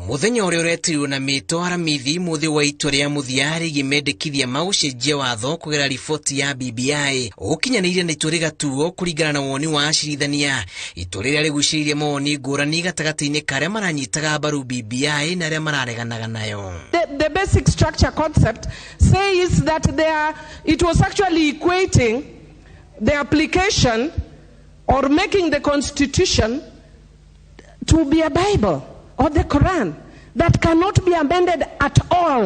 Mũthenya ũrĩa ũretirwo na mĩto Aramithi mũthĩ wa itua rĩa mũthia rĩgiĩ mendekithia ma gũcenjia watho kũgerera riboti ya BBI ũkinyanĩire na itua rĩgatuo kũringana na woni wa acirithania. Itua rĩrĩa rĩgucĩrĩirie mawoni ngũrani gatagatĩ-inĩ ka arĩa maranyitaga mbaru BBI na arĩa marareganaga nayo. The basic structure concept says that it was actually equating the application or making the constitution to be a Bible or the Quran that cannot be amended at all.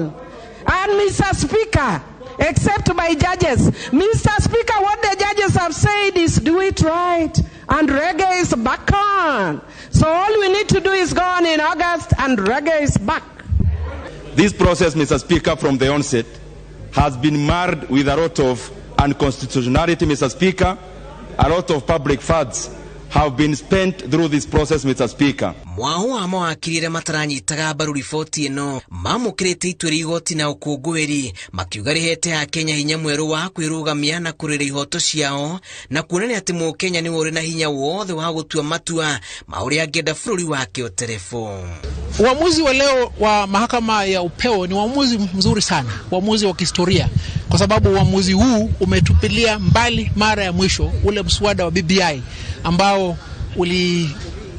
And Mr. Speaker, except by judges. Mr. Speaker, what the judges have said is do it right, and reggae is back on. So all we need to do is go on in August, and reggae is back. This process, Mr. Speaker, from the onset, has been marred with a lot of unconstitutionality, Mr. Speaker. A lot of public funds have been spent through this process, Mr. Speaker. Mwahu wa mawakiri arĩa mataranyitaga mbaru riboti ĩno mamũkĩrĩte itua rĩa igoti na ũkũngũĩri, makiuga rĩhete Akenya hinya mwerũ wa kwĩrũgamia na kũrĩra ihoto ciao na kuonania atĩ Mũkenya nĩwe ũrĩ na hinya wothe wa gũtua matua ma ũrĩa angĩenda bũrũri wake ũterebwo. Uamuzi wa leo wa mahakama ya upeo ni uamuzi mzuri sana, uamuzi wa kihistoria, kwa sababu uamuzi huu umetupilia mbali mara ya mwisho ule mswada wa BBI ambao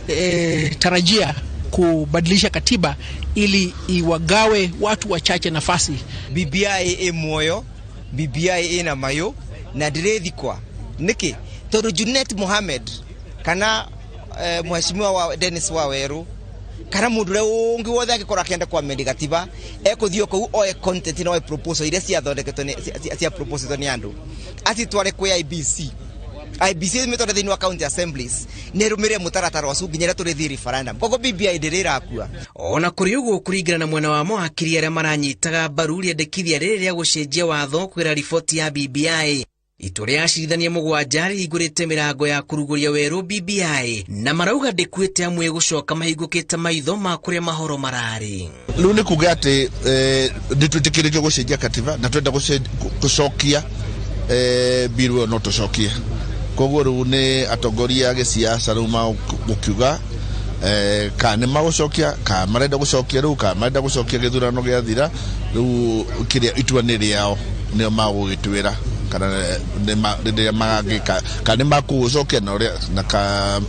ulitarajia kubadilisha katiba ili iwagawe watu wachache nafasi. BBI ĩ muoyo, BBI ĩna mayũ na ndĩrĩthikwa nĩkĩ? Tondũ Junet Mohamed kana mheshimiwa wa Dennis Waweru kana mundu uria ungi wothe angikorwo akienda kwamendi gatiba ekuthio kuu oe content na oe proposal iria ciathondeketwo ni cia proposal ni andu acitware kwi IEBC. IEBC mitware thiini wa county assemblies ni rumire mutaratara ucio nginya riria turithi referendum. Koguo BBI ndiri irakua. Ona kuri uguo, kuringana na mwena wa mawakiri aria maranyitaga mbaru rĩendekithia rĩrĩ rĩa gũcenjia watho kũgerera riboti ya BBI, itua rĩa acirithania 7 rĩhingũrĩte mĩrango ya kũrugũria werũ BBI na marauga ndĩkuĩte amwe gũcoka mahingũkĩte maitho ma kũrĩa mahoro mararĩ. Rĩu nĩ kuga atĩ nĩtwĩtĩkĩrĩtio gũcenjia katiba na twenda gũcokia bill ĩyo no tũcokie. Koguo rĩu nĩ atongoria a gĩsiasa rĩu magũkiuga kana nĩ magũcokia, kana marenda gũcokia rĩu, kana marenda gũcokia gĩthurano gĩathira. Rĩu kĩrĩa itua nĩ rĩao, nĩo magũgĩtuĩra kana rĩrĩa magagĩka, kana nĩ makũgũcokia na ũrĩa na ka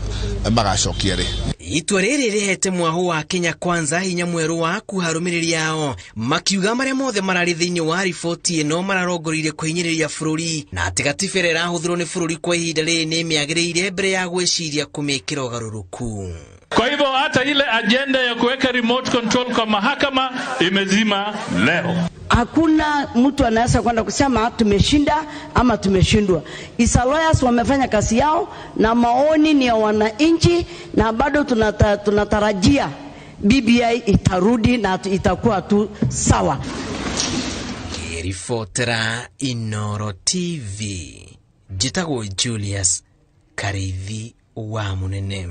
magacokia rĩ. Itua rĩrĩ rĩhete mwahu wa Kenya Kwanza hinya mwerũ wa kuha arũmĩrĩri ao, makiuga marĩa mothe mararĩ thĩinĩ wa riboti ĩno mararongoririe kũhinyĩrĩria bũrũri na atĩ gatiba ĩrĩa ĩrahũthĩrwo nĩ bũrũri kwa ihinda rĩrĩ nĩ ĩmĩagĩrĩire mbere ya gwĩciria kũmĩkĩra ũgarũrũku. Kwa hivyo hata ile ajenda ya kuweka remote control kwa mahakama imezima leo. Hakuna mtu anaweza kwenda kusema tumeshinda ama tumeshindwa. Isa lawyers wamefanya kazi yao na maoni ni ya wananchi, na bado tunatarajia BBI itarudi na itakuwa tu sawa. Ribotera Inoro TV, njĩtagwo Julius Karithi wa Munene.